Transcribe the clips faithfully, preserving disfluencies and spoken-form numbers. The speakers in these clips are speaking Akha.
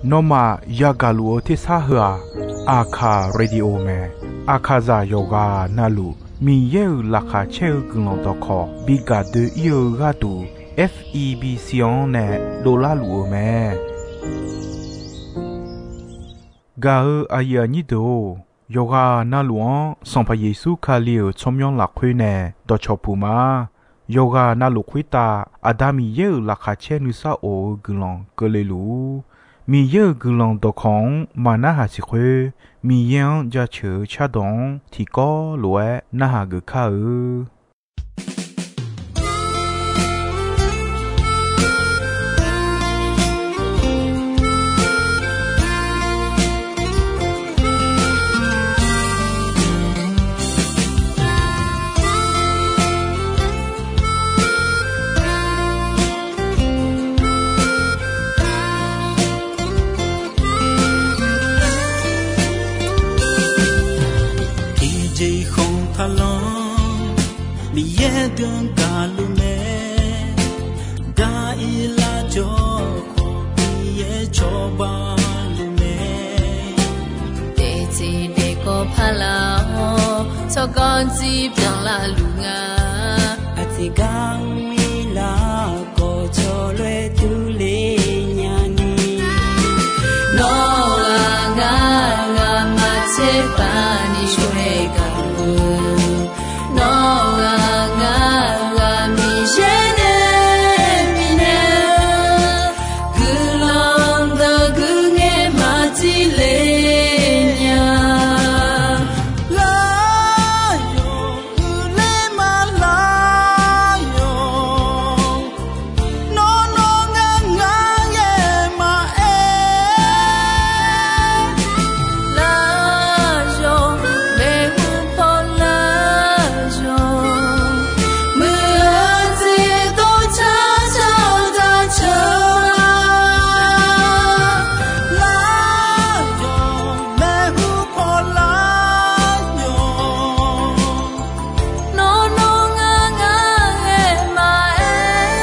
Nawmaf yagaq luf-eu tersar heu-aq, Aqkaq Radio mae. Aqkaqzaq yawqghaq navluf Miqyaer-euq laqkhaq caer-eu guiqlanq dawqkawq bi gaq doe-ir-eu gharduq, F E B C-anr nae dovlar luf-eu mae. Gaq-eu aqyuif aqnyir deuq-or, yawqghaq navluf-anr Sanqpaq Yeqsur Kali-euq tsawrmyanr lafkhoer nae dawqcawq puq ma. Yawqghaq navluf khoertav Aqda Miqyaer-euq laqkhaq caer nuisar of-eu guiqlanq keuvle luf-ur. Miqyaer-euq guiqlanq dawqkawq-anr maqnarhaq siq khoer, Miqyaer-anr jaceuq-eu cardawq-anr tiqkawv lof-aer narhaq geuf kar-eu. Tiqjeq khanq taqlanr Miqyaer deuq-anr gaqluf mae. Daq-ir lar jawr khawf Miqyaer cawba luf mae. Daefteq daefkawv paqlaq-awr, tsawrganr dzir byanlar luf nga. Aqtiqgar mrlar khawf, cawloer durler nyani. Nawr-aq ngar, ngamaf tserpav ni shawr-aer gaq-eu. Nawr-aq ngar, ngar Miqyaer nae bifnaeq-eu guiqlanq dawq guiqngaer maqdir le nya. Lar yawq, uiqler ma lar yawq. Nawr nawr ngar ngar ngae maqaer. Lar yawq, maeqhu paw lar yawq. Muiq-eu jeq dov car car daq ceuq-a. Lar yawq, maeqhu paw lar yawq. Nawr nawr ngar ngar ngae maqaer.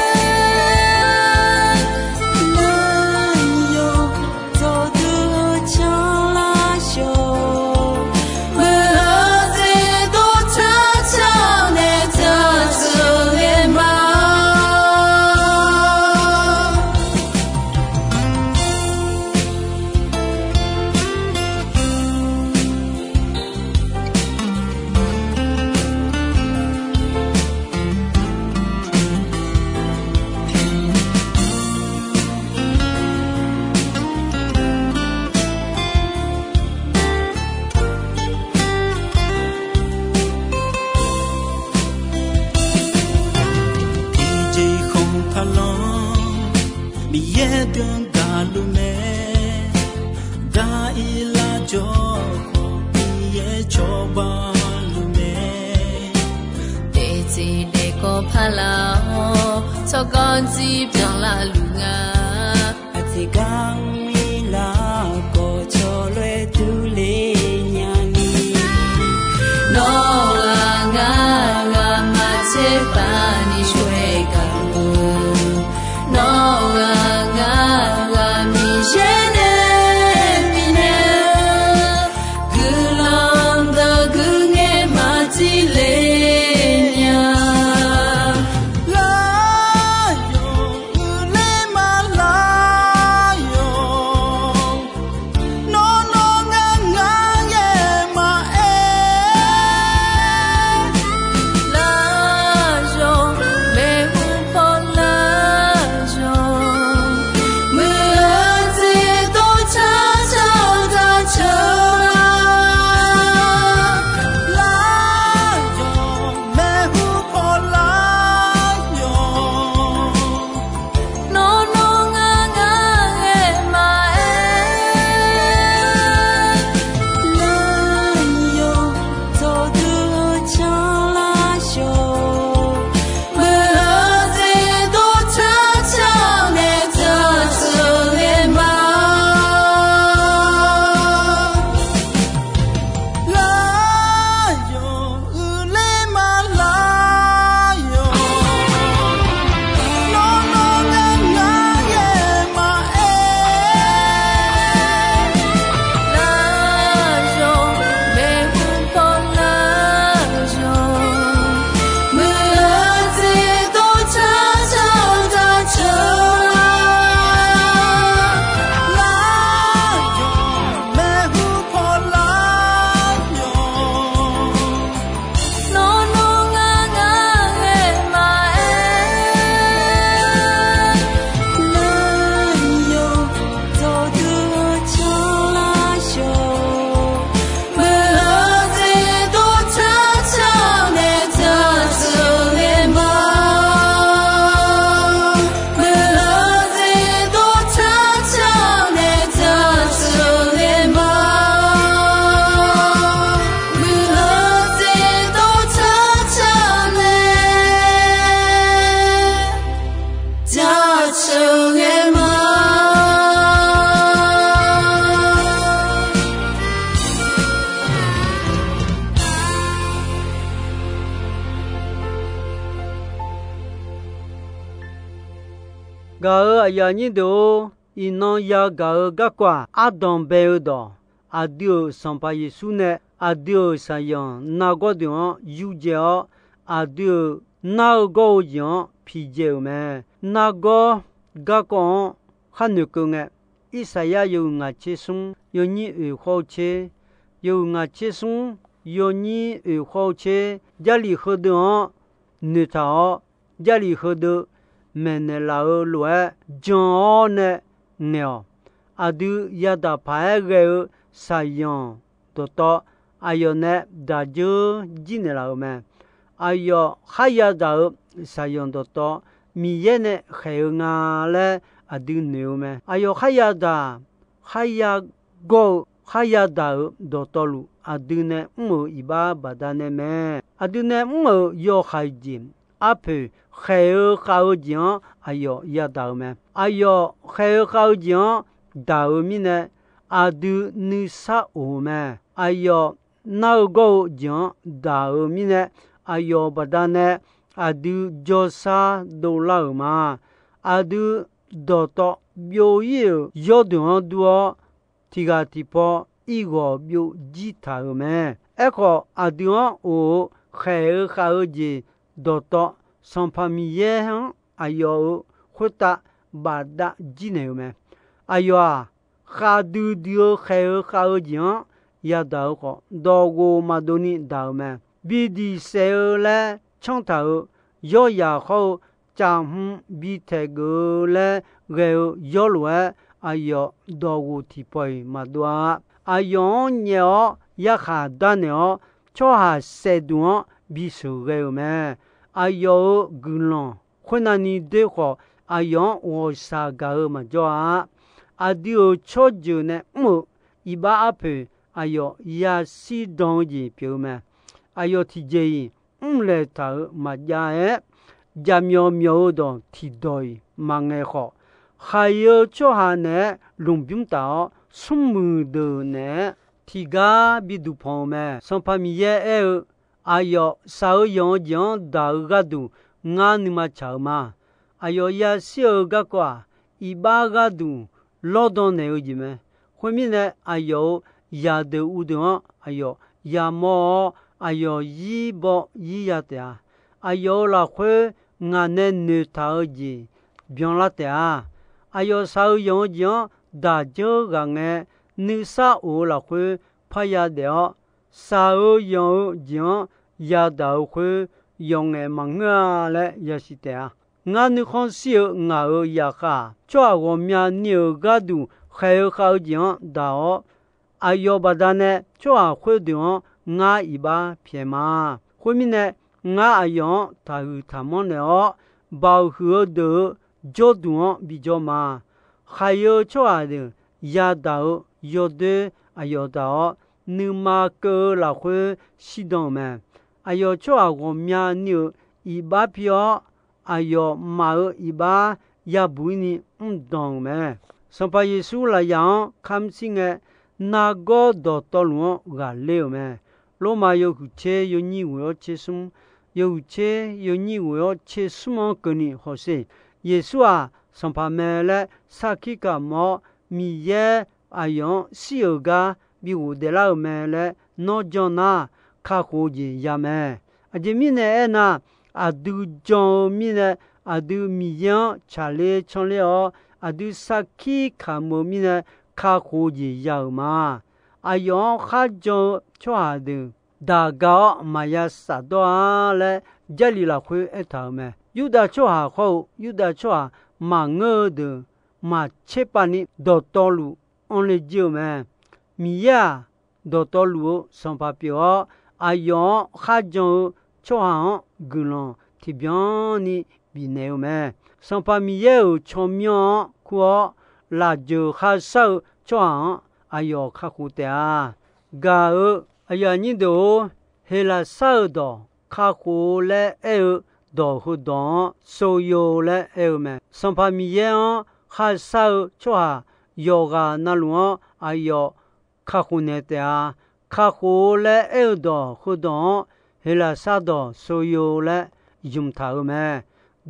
Lar yawq, dawqdui-eu canlar yawq. Muiq-eu jeq dov car car nae car ceuq ngae ma. Tiqjeq khanq taqlanr Miqyaer deuq-anr gaqluf mae. Daq-ir lar jawr khawf Miqyaer cawba luf mae. Daefteq daefkawv paqlaq-awr, tsawrganr dzir byanlar luf nga. Aqtiqgar mrlar khawf cawloer durler nyani. Nawr-aq ngar, ngamaf tserpav ni shawr-aer gaq-eu. Nawr-aq ngar, ngar Miqyaer nae bifnaeq-eu guiqlanq dawq guiqngaer maqdir le nya. Lar yawq, uiqler ma lar yawq. ghae ma. Gaq-euq aqyuif aqnyir deuq-or, iqnan yagaq-eu garkawv-aq, ardanq bae-eu dawq, aqdui-euq Sanqpaq Yeqsur nae aqdui-euq shaqyanq nargawr deuq-anr yurdzae-awr, aqdui-euq nar-eu gawr-eu jeq-anr piqdzae-euq mae. Nargawr garkawv-anr khar noeqkeuv ngae, Irsaqyar yawhuiq ngaq tser smr yawnyir oeq khawr-eu tser, yawhuiq ngaq tser smr yawnyir oeq khawr-eu tser, Jarlif heudeuq-anr noeqtaq-awr, Jarlif heudeuq maeqnaeq laf-eu lof-aer jan-awr nae ngaeq-awq. Aqdui yadaq paq-aer ghae-eu shaqyanq dawqtawv, aqyawf nae daq dzeur jir naeqlaf-euq mae. Aqyawf kharya daq-euq shaqyanq dawqtawv, Miqyaer nae khaeq-eu nga laer aqdui noeq-eu mae. Aqyawf kharya daq, kharya gawr-eu, kharya daq-euq dawqtawvluf, aqdui nae mr-euq iqbax baqdanae mae. Aqdui nae mr-euq yawhaiq jeq, arpoeq khaeq-eu khav-eu jeq-anr aqyawf yadaq-euq mae. Aqyawf khaeq-eu khav-eu jeq-anr daq-euq mirnae, aqdui nuisar of-eu mae. Aqyawf nar-eu gawr-eu jeq-anr daq-euq mirnae, aqyawf baqdanae aqdui jawrshar dovlar-euq ma. Aqdui dawqtawv byov-ir-euq yawrdeuq-anr dur-awr, tiqghaq tiqpaw irghawq byov jir taq-euq mae. Aerkhawf, aqdui-anr of-eu khaeq-eu khav-eu jeq dawqtawv, Sanqpaq Miqyaer-anr aqyawf-euq khoertav bafdav jir naeq-euq mae. Aqyawf-aq, khavdui dui-eu khaeq-eu khav-eu jeq-anr yadaq-eu khawf, dawqghof maqdov ni daq-euq mae. Bi diq saef-eu laer canr taq-euq yawryaq hawr-eu, caqhm bi taeq geuf-eu laer ghae-eu yawrlof-aer, aqyawf dawqghof tiqpawf-iq maqdov-a. Aqyawf-anr nyaef-awr yarkhaq darnaeq-awr, tsawrhaq saefduq-anr bisheuq ghae-euq mae. Aqyawf-euq guiqlanq khoernavni doer khawf, aqyawf-anr ghawqshaq gaq-eu maqjawr-a. Aqdui-euq tsawrjeuq nae mr-euq iqbax arpoeq, aqyawf yashir dan-eu jeq pyeuf-eu mae. Aqyawf tiqjeq-iq mrlaeq taq-euq maqjav-aer, jaqmyawf myawf-eu dawq tiqdawq-iq maqngaeq khawf, khaiq-eu tsawrhaq naeq-aer lmqbymr taf-awr, smrmuiq deuq naeq-aer tiqgar bi duqpanq-eu mae. Sanqpaq Miqyaer aer-eu, aqyawf shaq-eu yanq-eu jeq-anr daq-eu gharduq ngar nuima tsaq-eu ma. Aqyawf yashir-eu garkawv-aq, iqbax gharduq lawrdan naeq-eu jeq mae. Khoermirnae, aqyawf-euq zaqdeuq uvdeuq-anr aqyawf yamawr-awr, aqyawf zir baw zir ya taef-a. Aqyawf-euq lafkhoer ngaq nae noeqtaq-eu jeq byanlar taef-a. Aqyawf shaq-eu yanq-eu jeq-anr daq dzeur ghaq ngae, nuisar of-eu lafkhoer parya daef-awr, shaq-eu yanq-eu jeq-anr yadaq-euq khoer yawqngaef maqngeur-a laer yasiq taef-a. Ngar nuikhanr shir-eu ngaq-euq zaqkhav-aq, tsawrhaq ghawqmyani-euq gharduq khaeq-eu khav-eu jeq-anr daq-awr, aqyawf baqdanae tsawrhaq khoerdeuq-anr ngar iqbax pyaeq ma. Khoermirnae, ngar aqyawf-anr taqhuiq taqmanr naeq-awr, baoq huiq-eu deuq-euq jawrduq-anr bijawr ma. Khaiq-eu tsawrhaq deuq yadaq-eu yawdoer aqyawf daq-awr, nuima keuv-eu lafkhoer shirdan-euq mae. Aqyawf tsawrhaq ghawqmyani-euq iqbax pi-awr, aqyawf maf-euq iqbax yabuq-ir ni mrdanq-euq mae. Sanqpaq Yeqsur lafyaq-anr kamr shir ngae, nargawr dawqtawvluf-anr ghaqler-euq mae. Lormav yawhuiq tser yawnyir ghoeq-awr tser smr, yawhuiq tser yawnyir ghoeq-awr tser smr-anr keuvni hawsher. Yeqsur-aq, Sanqpaq mae laer sarkir kamq-awr, Miqyaer aqyawf-anr shir-euq gar bi ghofdaef lar-euq mae laer nawr jan nar, kakhof-eu jeq ya mae. Aqjeq mirnae aernar, aqdui jan-eu mirnae, aqdui Miqyaer-anr tsaqler canler-awr, aqdui sarkir kamq-eu mirnae, kakhof-eu jeq ya-euq ma. Aqyawf-anr kharjan-eu tsawrhaq deuq daq ga-awr maqya shafdawr-a laer, Jarlif lafkhoer aertaq-euq mae. Yurdav tsawrhaq hawr-eu Yurdav tsawrhaq maqngeur-eu deuq maqtser pav ni dawqtawvluf anr le jir-eu mae. Miqyaer-aq, dawqtawvluf-eu Sanqpaq pyeuf-awr, aqyawf-anr kharjan-eu tsawrhaq-anr guiqlanq tiqbyan ni bifnaeq-eu mae. Sanqpaq Miqyaer-euq tsawrmyanr-anr kur-awr, lafjeuq kharshar-eu tsawrhaq-anr aqyawf kakhof taef-a. Gaq-eu aqyuif aqnyir deuq-or, Heqlaqsar-euq dawq kakhof-eu laer aer-eu dawq heudawq-anr สุริยะ laer aer-eu mae. Sanqpaq Miqyaer-anr kharshar-eu tsawrhaq yawqghaq navluf-anr aqyawf kakhof naeq taef-a. Kakhof-eu laer aer-eu dawq heudawq-anr Heqlaqsar dawq สุริยะ laer ymq taq-euq mae.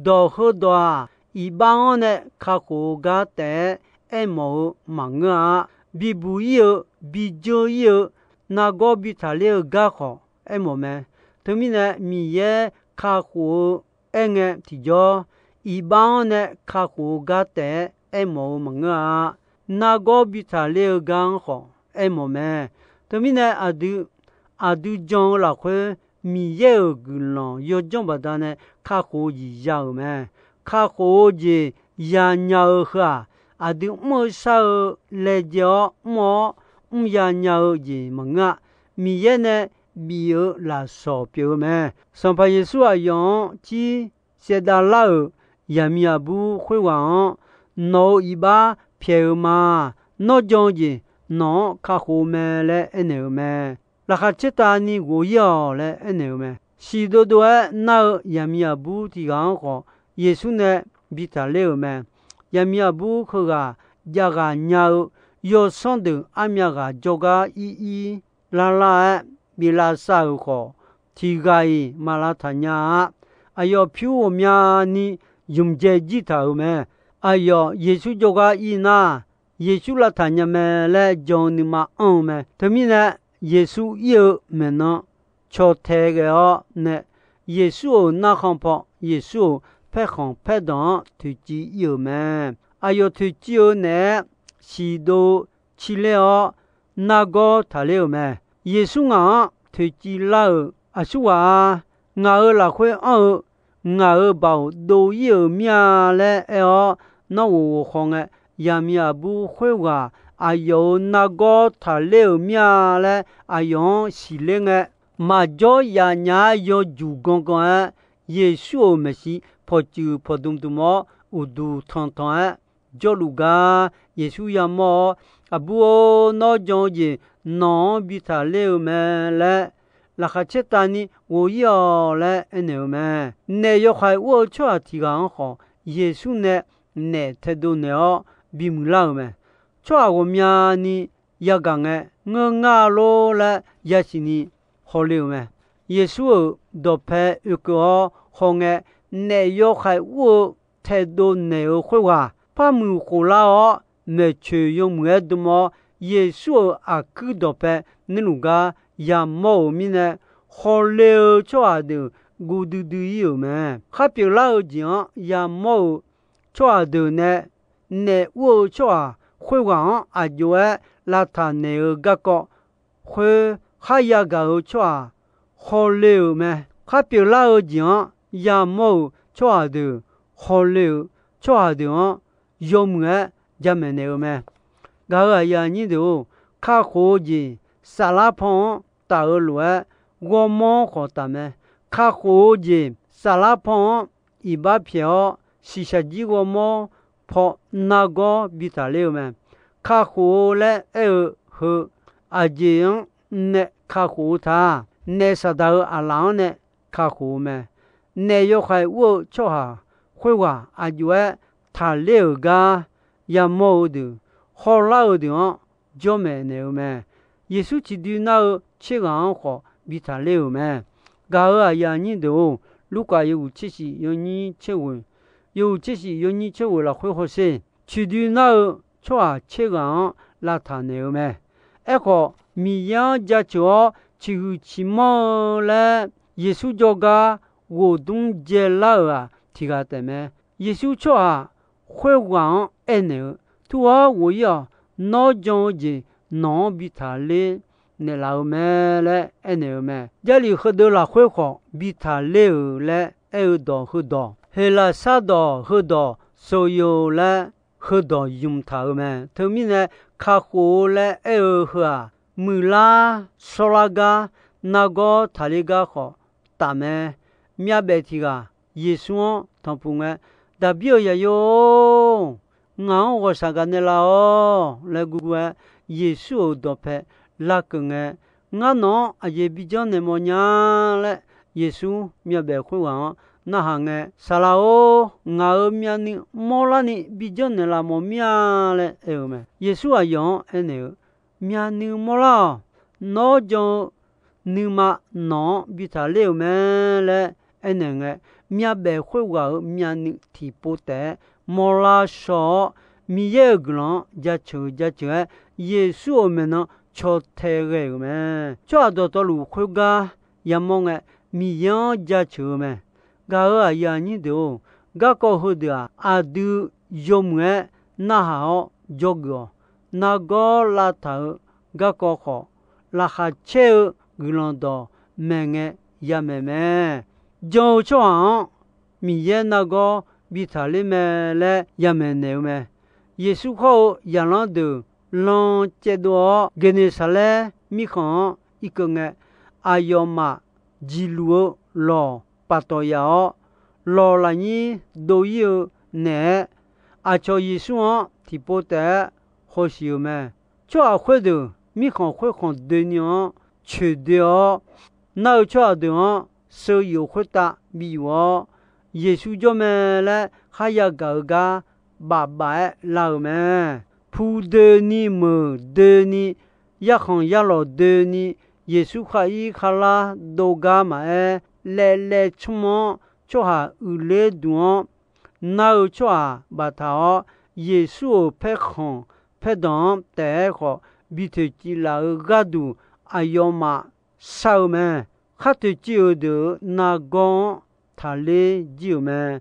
Dawq heudawq-aq, iqbax-anr nae kakhof-eu gar taef-aer aermawf-eu maqngeur-a. Bibuq ir-eu, bijeur ir-eu, nargawr bi taqler-eu gar khawf aermawf mae. Teumirnae Miqyaer kakhof-eu aerngae tiqjawr, iqbax-anr nae kakhof-eu gar taef-aer aermawf-eu maqngeur-a. Nargawr bi taqler-eu gar-anr khawf aermawf mae. Teumirnae aqdui, aqdui jan-eu lafkhoer Miqyaer-euq guiqlanq yawdzanr baqdanae kakhof-eu jeq ya-euq mae. Kakhof-eu jeq yanya-eu heu-aq, aqdui mr-eu shar-eu laejae-awr mr-awr mr yanya-eu jeq maqngeur-a. Miqyaer nae bif-eu lafsawq pyeuf-eu mae. Sanqpaq Yeqsur aqyawf-anr cir saevdav lar-euq yaqmiq aqbur khoerghaq-anr, nawq-euq iqbax pyaeq-eu ma. Nawr jan-eu jeq nawq-anr kakhof-eu mae laer aernaeq-euq mae. Laqkhaq caertavni ghof-ir-awq laer aernaeq-euq mae. Siq dovdov-aer nar-eu yaqmiq aqbur tiq ghaq-anr khawf, Yeqsur nae bi taqler-euq mae. Yaqmiq aqbur heughaq jav ghaq nya-eu yawsanr deuq armyav ghaq jawrgar ir ir lar lar-aer bif lavsav-euq khawf, tiq ghaq-iq maq lavtaq nya-a. Aqyawf pyur ghawqmyani ymqdzae jir taq-euq mae. Aqyawf Yeqsur jawrgar ir nar, Yeqsur lavtaq nya mae laer jan-eu nuima anr-eu mae. Teumirnae, Yeqsur ir-eu maeqnan caw tae ghae-awr nae, Yeqsur-euq narkhan paw, Yeqsur-euq paerkhanq paerdanq-anr toeqciv ir-euq mae. Aqyawf toeqciv-eu naeq-aer siqdov-eu ciler-awr, nargawr taqler-euq mae. Yeqsur ngaq-anr toeqciv lar-euq, Aqsurghaq-a, ngaq-euq lafkhoer anr-eu ngaq-euq baoq dov-ir-euq mir-a laer aer-awr, nawr ghof ghof hawngae, yaqmiq aqbur khoerghaq aqyawf-euq nargawr taqler-euq mir-a laer aqyawf-anr siqler ngae, maqjawr yaf nya-aer yawjuq gangan-aer, Yeqsur-euq maeqshi pawqtsuif pawqdmq dmq-awr, uqduq tanqtanq-aer jawrluf gar Yeqsur yamawr-awr, Aqbur-or, nawr jan-eu jeq nawq-anr bi taqler-eu mae laer, laqkhaq caertavni ghof-ir-awq laer aernaeq-eu mae. Naef yawhaiq ur-eu tsawrhaq tiq ghaq-anr khawf, Yeqsur nae naef taedov naeq-awr bimuiq lar-euq mae. Tsawrhaq ghawqmyani yagaq ngae, ngeur ngar lor laer yasiq ni hawle-euq mae. Yeqsur-euq dawqpae oekeuv-awr hawngae, naef yawhaiq ur-eu taedov naeq-eu khoerghaq par muiq khoflar-awr, maeqtsoeq yawmuiq-aer dm-awr, Yeqsur-euq aqkuir dawqpae nuirluf gar yamawr-euq mirnae, hawle-eu tsawrhaq deuq guv duidui ir-euq mae. Khar pyeuflar-eu jeq-anr yamawr-euq tsawrhaq deuq nae naef ur-eu tsawrhaq khoerghaq-anr aq jov-aer lavtaq naeq-eu garkawv khoer, khar yagaq-eu tsawrhaq hawle-euq mae. Khar pyeuflar-eu jeq-anr yamawr-euq tsawrhaq deuq, hawle-euq tsawrhaq deuq-anr yawmuiq-aer jamaeq naeq-eu mae. Gaq-euq aqyuif aqnyir deuq-or, kakhof-eu jeq saflar paw-anr taf-eu lof-aer, ghawrmawr-anr khawf taf mae. Kakhof-eu jeq saflar paw-anr iqbax pyaeq-awr, shiqshaq jir ghawrmawr paw nargawr bi taqler-eu mae. Kakhof-eu laer aer-eu heu, aqjeq-anr nae kakhof-eu ta, naef Saqdaq-euq aqlaf-anr nae kakhof-eu mae. Naef yawhaiq ur-eu tsawrhaq khoerghaq aq jov-aer taqler-euq gar yamawr-eu deuq, hawlar-eu deuq-anr jawrmaeq naeq-eu mae. Yeqsur ciqdui nar-eu tser ghaq-anr khawf bi taqler-euq mae. Gaq-euq aqyuif aqnyir deuq-or, Lurkaf yawhuiq tser shif yawnyir tser ghoeq, yawhuiq tser shif yawnyir tser ghoeq lafkhoer hawsher, ciqdui nar-eu tsawrhaq tser ghaq-anr lavtaq naeq-eu mae. Aerkhawf, Miqyaer-anr jaceuq-awr ciqhuiq ciqmanr-eu laer Yeqsur jawrgar ghoqdmr dzaelar-euq-aq, tiq ghaq taef mae. Yeqsur tsawrhaq khoerghaq-anr aernaeq-eu, Tur-awr ghof-ir-awq. Nawr jan-eu jeq nawq-anr bi taqler naeqlaf-eu mae laer aernaeq-eu mae. Jarlif heudeuv lafkhoer khawf bi taqler-euq laer aer-eu dawq heudawq, Heqlaqsar dawq heudawq สุริยะ laer heudawq ymq taq-eu mae. Teumirnae, kakhof-eu laer aer-eu heu-aq, muiqlar shawrlar gar, nargawr taqler gar khawf taf mae. Myavbaef tiq ghaq Yeqsur-anr tanqpuq ngae, Daqbir-euq Zaqyo-or, ngaq-anr ghawqshaq gaqnaeq laf-awq laer gurgur-aer, Yeqsur-euq dawqpae larkeuv ngae, Ngar nawq-anr aqjeq bi janrnaeq mawfnya laer, Yeqsur myavbaef khoerghaq-anr narhaq ngae, Saqlaq-or, ngaq-euq myavnuiv mawrlarni bi janrnaeq laf mawf mir-a laer aer-eu mae. Yeqsur aqyawf-anr aernaeq-eu, Myavnuiv mawrlar-awq. Nawr jan-eu nuima nawq-anr bi taqler-euq mae laer aernaeq ngae, myavbaef khoerghaq-euq myavnuiv tiqpov taef-aer mawrlar shaw-awr, Miqyaer-euq guiqlanq-anr jaceuq jaceuq-aer, Yeqsur-euq maeqnan caw tae ghae-euq mae. Tsawrhaq dawqtawvluf khoergar yamawr ngae, Miqyaer-anr jaceuq-eu mae. Gaq-euq aqyuif aqnyir deuq-or, garkawv heudeuq-aq, aqdui yawmuiq-aer narhaq-awr dzawgeuf-awq. Nargawr lavtaq-euq garkawv khawf, laqkhaq caer-eu guiqlanq dawq maeqngae yamaeq mae. Jan-eu tsawrhaq-anr Miqyaer nargawr bi taqler mae laer yamaeq naeq-eu mae. Yeqsur hawr-eu zaqlanr deuq lan caevdov-awr, Geqneqsaqlaer mirkhanq-anr irkeuv ngae, aqyawfmaf jeqluf-eu lawq paftawf yaf-awr, lawq lafnyir dov-ir-eu naeq-aer, aqcawq Yeqsur-anr tiqpov taef-aer hawsiq-euq mae. Tsawrhaq khoerdeuq mirkhanq khoerkhanq doeni-anr coeqdoe-awr, nar-eu tsawrhaq deuq-anr sheu yuf-eu khoertav bi yuf-awr, Yeqsur jawr mae laer kharya gaq-eu gar bafbaf-aer lar-euq mae. Pu doeni, meuq doeni, yarkhanq yarlawq doeni, Yeqsur khar ir kharlar dov gar maqaer, laevlaev cmr-anr tsawrhaq uiqler duq-anr nar-eu tsawrhaq baftaq-awr, Yeqsur-euq paerkhanq paerdanq-anr taef-aer khawf bi toeqciv laf-eu gharduq, aqyawfmaf shar-eu mae. Khar toeqciv-euq deuq-euq nargawr-anr taqler jir-euq mae.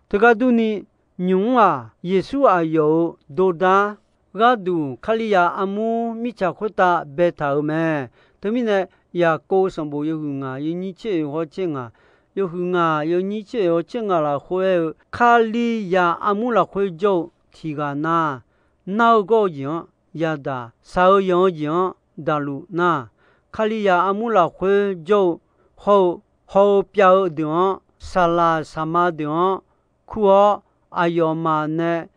Teugar durni, nymq mr-aq, Yeqsur aqyawf-euq dordar gharduq, Kalizaq armur mirtsaq khoertav baetaq-euq mae. Teumirnae, Yaqkov sanqbof yawhuiq ngaq yawnyir tser oeq hawr tser ngaq, yawhuiq ngaq yawnyir tser oeq hawr tser ngaq lafkhoer aer-eu, Kalizaq armur lafkhoer jawr-eu tiq ghaq nar, nar-eu gawr-eu jeq-anr yadaq, shaq-eu yanq-eu jeq-anr daqluf nar, Kalizaq armur lafkhoer jawr-eu hawr-eu, haw-eu pyav-eu deuq-anr, saqlaq saqma deuq-anr kur-awr, aqyawfmaf nae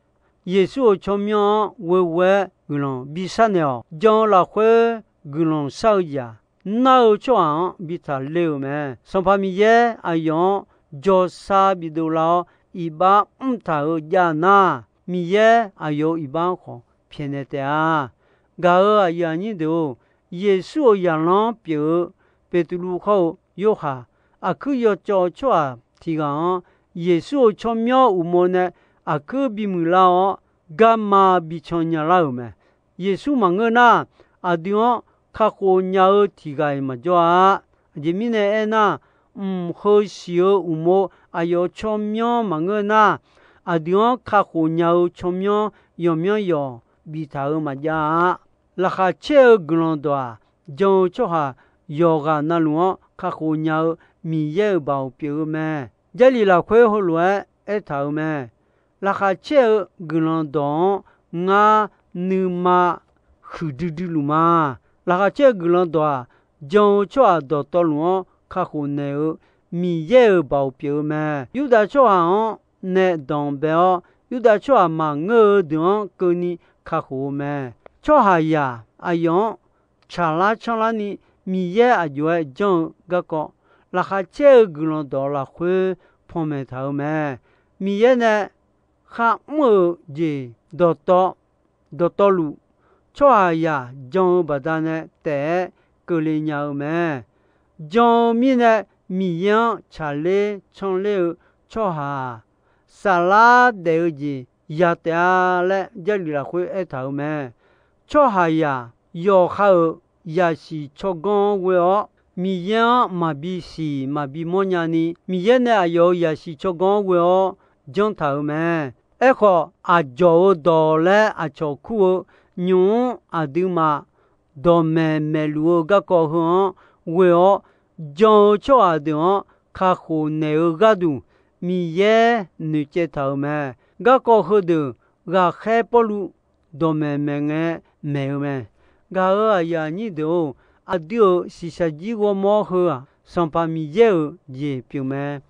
Yeqsur-euq tsawrmyanr-anr ghoeghoe-aer guiqlanq bishar naeq-awq. Jan-eu lafkhoer guiqlanq shar-eu jeq-aq, nar-eu tsawrhaq-anr bi taqler-euq mae. Sanqpaq Miqyaer aqyawf-anr jawrsar bidov lar-awr, iqbax mr taq-euq jav nar, Miqyaer aqyawf-euq iqbax-anr khawf pyaeqnaeq taef-a. Gaq-euq aqyuif aqnyir deuq-or, Yeqsur-euq zaqlanr pyeuf-eu Beqtuvluv hawr-eu Yorhaq, aqkuir yawcawv tsawrhaq tiq ghaq-anr, Yeqsur-euq tsawrmyanr uqmov nae aqkuir bimuiq lar-awr, garma bican nya lar-euq mae. Yeqsur maqngeur nar, aqdui-anr kakhof nya-eu tiq ghaq-iq maqjawr-a. Aqjeq mirnae aernar, mq heu siq-eu uqmov aqyawf tsawrmyanr maqngeur nar, aqdui-anr kakhof nya-eu tsawrmyanr yawqmyanr yawq biftaq-euq maqjav-a. Laqkhaq caer-eu guiqlanq dawq-aq, jan-eu tsawrhaq yawqghaq navluf-anr kakhof nya-eu Miqyaer-euq baoq pyeuf-eu mae. Jarlif lafkhoer heulof-aer aertaq-euq mae. Laqkhaq caer-eu guiqlanq dawq-anr ngar nuima huiqdui dui luf ma. Laqkhaq caer-eu guiqlanq dawq-aq, jan-eu tsawrhaq dawqtawvluf-anr kakhof naeq-eu Miqyaer-euq baoq pyeuf-eu mae. Yurdav tsawrhaq-anr nae danqbae-awr, Yurdav tsawrhaq maqngeur-eu deuq-anr keuvni kakhof-eu mae. Tsawrhaqzaq aqyawf-anr tsaqlar canrlarni Miqyaer aq jov-aer janr-eu garkawv, laqkhaq caer-eu guiqlanq dawq lafkhoer panmaeq taq-euq mae. Miqyaer nae kharmr-euq jeq dawqtawv dawqtawvluf, tsawrhaqzaq jan-eu baqdanae taef-aer keuvle nya-eu mae. Jan-eu mirnae Miqyaer-anr tsaqler canrler-eu tsawrhaq-aq, saflar daef-eu jeq ya taef-a laer Jarlif lafkhoer aertaq-euq mae. Tsawrhaqzaq yawqha-euq zaqsiq tsawrganr-anr ghoe-awr, Miqyaer-anr maqbi siq maqbi mawrnya ni, Miqyaer nae aqyawf-euq zaqsiq tsawrganr-anr ghoe-awr janr taq-euq mae. Aerkhawf, aqdzawq-euq dawq laer aqcawq kur-eu nymq-mr aqduimaf dawqmaeq maeqluf-eu garkawv heu-anr ghoe-awr, jan-eu tsawrhaq deuq-anr kakhof naeq-eu gharduq Miqyaer noeqcaev taq-euq mae. Garkawv heudeuq ghaqkhaer Pawrluv dawqmaeq maeq ngae maeq-eu mae. Gaq-euq aqyuif aqnyir deuq-or, aqdui-euq shiqshaq jir ghawrmawr heu-aq, Sanqpaq Miqyaer-euq jeq pyeuf mae.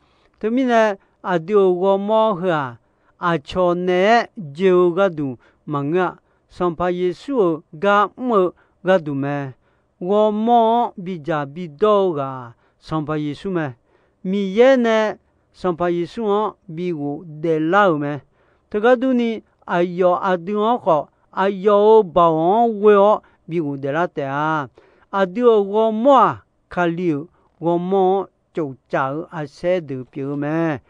Teumirnae, aqdui-euq ghawrmawr heu-aq, aqcawq naeq-aer joe-eu gharduq maqngeur-a. Sanqpaq Yeqsur-euq gar mr-eu gharduq mae. Ghawrmawr-anr bidzaq bidawr-eu ghaq-aq, Sanqpaq Yeqsur mae. Miqyaer nae Sanqpaq Yeqsur-anr bi ghofdaef lar-euq mae. Teugar durni, aqyawf aqdui-anr khawf, aqyawf-euq baoq-anr ghoe-awr bi ghofdaef lar taef-a. Aqdui-euq ghawrmawr-aq, Kali-euq ghawrmawr-anr tsoftsaf-eu arsaer deuq pyeuf-eu mae.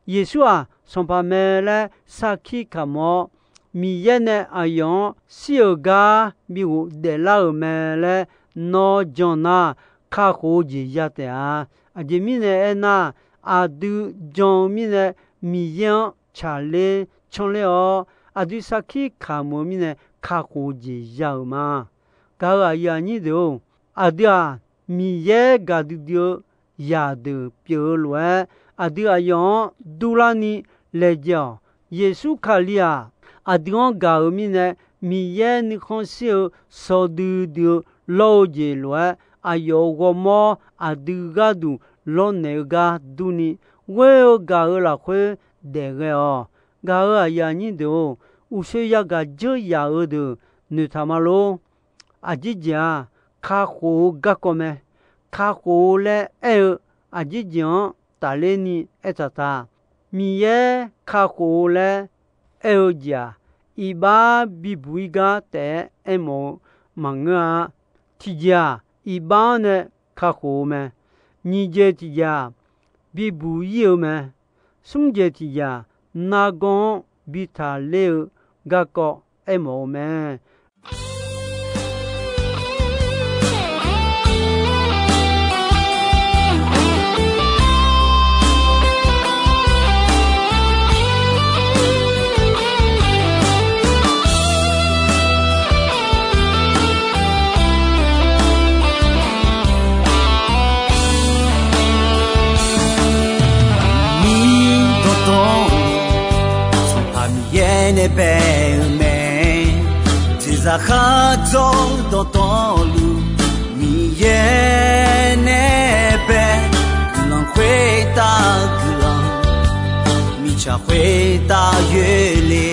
Yeqsur-aq, Sanqpaq mae laer sarkir kamq-awr, Miqyaer nae aqyawf-anr shir-euq gar bi ghofdaef lar-euq mae laer nawr jan nar, kakhof-eu jeq ya taef-a. Aqjeq mirnae aernar, aqdui jan-eu mirnae Miqyaer-anr tsaqler tsanr ler-awr, aqdui sarkir kamq-eu mirnae kakhof-eu jeq ya-euq ma. Gaq-euq aqyuif aqnyir deuq-or, aqdui-aq, Miqyaer gaqdui dui-eu zaqdeuq pyeuf-eu lof-aer, aqdui aqyawf-anr durlarni laejae-awq. Yeqsur Kali-aq, aqdui-anr gaq-euq mirnae, Miqyaer nuikhanr shir-eu sawdui dui-eu lawr-eu jeq lof-aer, aqyawf-euq ghawrmawr aqdui gharduq lawrnaeq-eu gar durni, ghoer-eu gaq-euq lafkhoer daef ghae-awq. Gaq-euq aqyuif aqnyir deuq-or, uqshoe yagaq dzeur yaf-eu deuq noeqtaq ma lor. Aqjeq jeq-aq, kakhof-eu garkawv mae. Kakhof-eu laer aer-eu aqjeq jeq-anr tafler ni aertaq taq. Miqyaer kakhof-eu laer aer-eu jeq-aq, iqbax bibuq-ir gar taef-aer aermawf-eu maqngeur-a. Tiqjeq-aq, iqbax-anr nae kakhof-eu mae. Nyiq jeq tiqjeq-aq, bibuq ir-eu mae. Smr jeq tiqjeq-aq, nargawr-anr bi taqler-eu garkawv aermawf-eu mae. Miqdawq dawqluf, Sanqpaq Miqyaer nae bae-eu mae. Teqzaq khardzawr dawqtawvluf, Miqyaer nae bae. Guiqlanq khoertav guiqlanq, mirtsaq khoertav yoerle.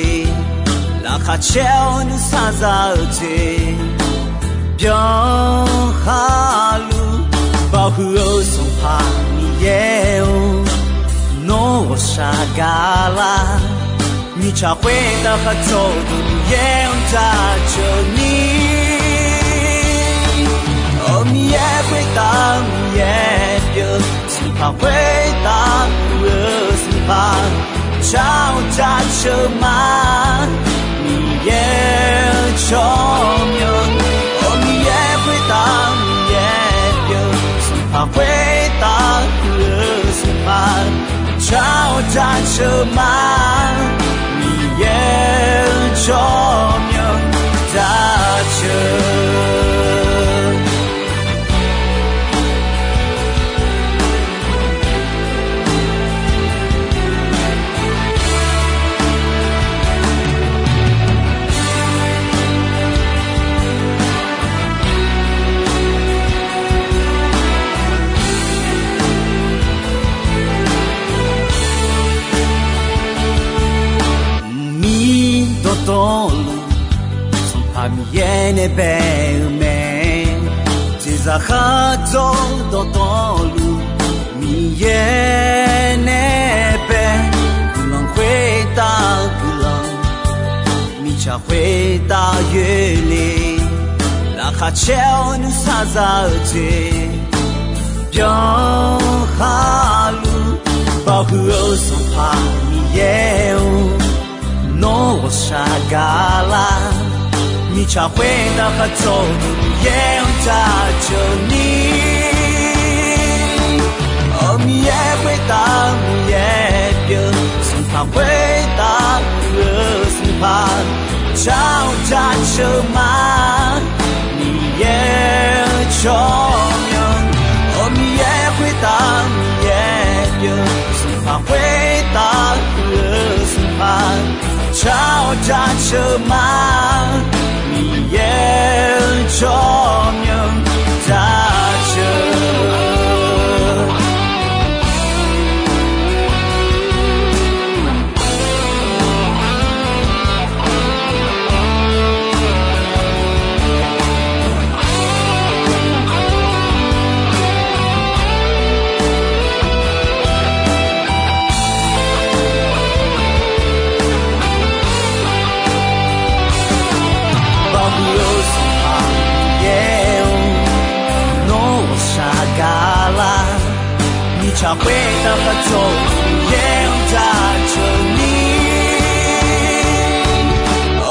Laqkhaq caer-awr nuisar za-eu jeq, byankhaqluf, baoq huiq-eu Sanqpaq Miqyaer-or, nawr ghawqshaq gaqlar. Mirtsaq khoertav khardzawr-eu deuq Miqyaer-anr jaceuq ni. Awq, Miqyaer khoertav Miqyaer pyeuf, Sanqpaq khoertav puq-eu Sanqpaq, car-awr jaceuq ma. Miqyaer-eu tsawrmyanr, awq, Miqyaer khoertav Miqyaer pyeuf, Sanqpaq khoertav puq-eu Sanqpaq, car-awr jaceuq ma. Miqyaer-eu tsawrmyanr jaceuq. Miqdawq dawqluf, Sanqpaq Miqyaer nae bae-eu mae. Teqzaq khardzawr dawqtawvluf, Miqyaer nae bae. Guiqlanq khoertav guiqlanq, mirtsaq khoertav yoerle. Laqkhaq caer-awr nuisar za-eu jeq, byankhaqluf, baoq huiq-eu Sanqpaq Miqyaer-or, nawr ghawqshaq gaqlar. Mirtsaq khoertav khardzawr-eu deuq Miqyaer-anr jaceuq ni. Awq, Miqyaer khoertav Miqyaer pyeuf, Sanqpaq khoertav puq-eu Sanqpaq, car-awr jaceuq ma. Miqyaer-eu tsawrmyanr, awq, Miqyaer khoertav Miqyaer pyeuf, Sanqpaq khoertav puq-eu Sanqpaq, car-awr jaceuq ma. Miqyaer-eu tsawrmyanr jaceuq. Sanqpaq Miqyaer-or, nawr ghawqshaq gaq lar. Mirtsaq khoertav khar cawv-eu Miqyaer-anr jaceuq ni.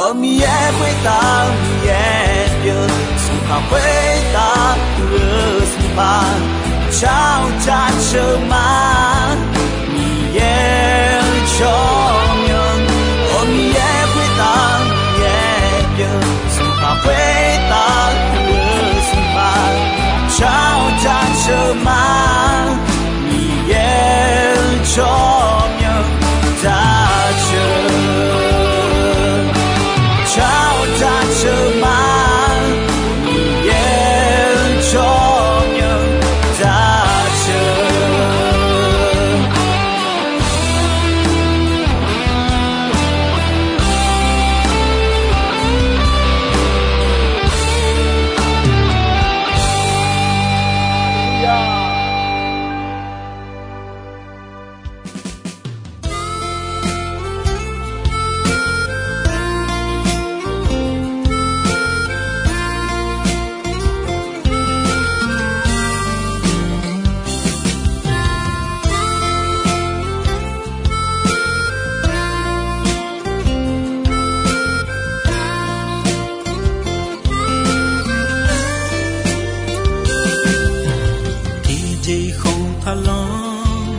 Aq, Miqyaer khoertav Miqyaer pyeuf, Sanqpaq khoertav pyeuf-eu Sanqpaq, jar-awr jaceuq ma. Miqyaer-eu tsawrmyanr, aq, Miqyaer khoertav Miqyaer pyeuf, Sanqpaq khoertav pyeuf-eu Sanqpaq, jar-awr jaceuq ma. Miqyaer-eu tsawrmyanr jaceuq, jar-awr jaceuq ma. Miqyaer-eu tsawrmyanr jaceuq. Tiqjeq khanq taqlanr,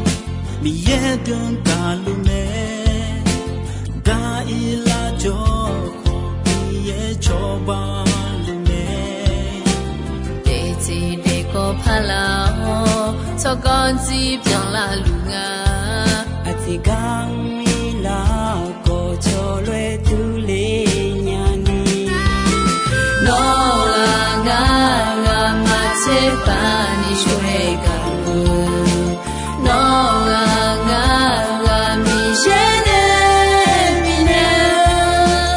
Miqyaer deuq-anr gaqluf mae. Daq-ir lar jawr khawf, Miqyaer cawba luf mae. Daefzir daefkawv parlaq-awr, tsawrganr dzir byanlar luf nga. Aqjeq gar mr-ir lar khawf, cawlof-aer durler nyani. Nawr-aq ngar ghaq maqtser paq ni shawr-aer gaq-eu, nawr-aq ngar ghaq Miqyaer nae bifnaeq-eu,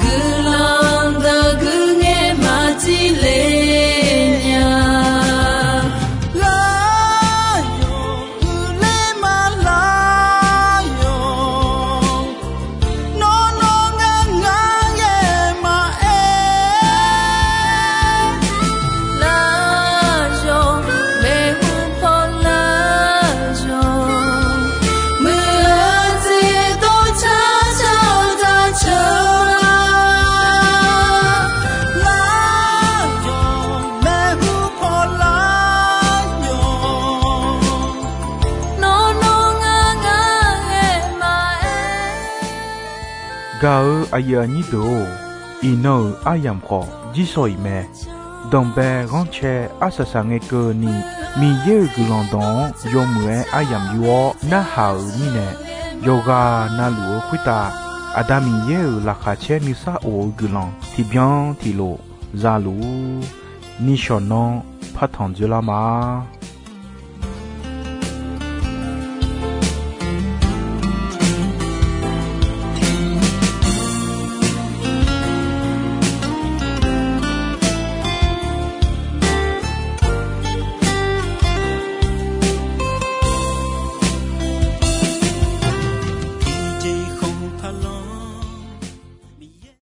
guiqlanq dawq guiqngaer maqtser le nya. Lar yawq uiqler ma lar yawq, nawr nawr ngar ngar ghae maqaer. Lar yawq, maeqhu paw lar yawq, muiq-eu jeq dawrcar car-eu jaceuq-a. Lar yawq, maeqhu paw lar yawq, nawr nawr ngar ngar ghae maqaer. Gaq-eu aqyuif aqnyir deuq-or, iqnan-euq aryamq khawf jirshaw-iq mae. Danqbae ghanrcae arsaq saq ngae keuvni, Miqyaer-euq guiqlanq dawq-anr yawmuiq-aer aryamq yur-awr narhaq-euq mirnae, yawqghaq navluf-eu khoertav Aqda Miqyaer-euq laqkhaq caer nuisar of-eu guiqlanq tiqbyan tiqlof za luf-ur. Nishawq nanr partanq dzoerlar ma.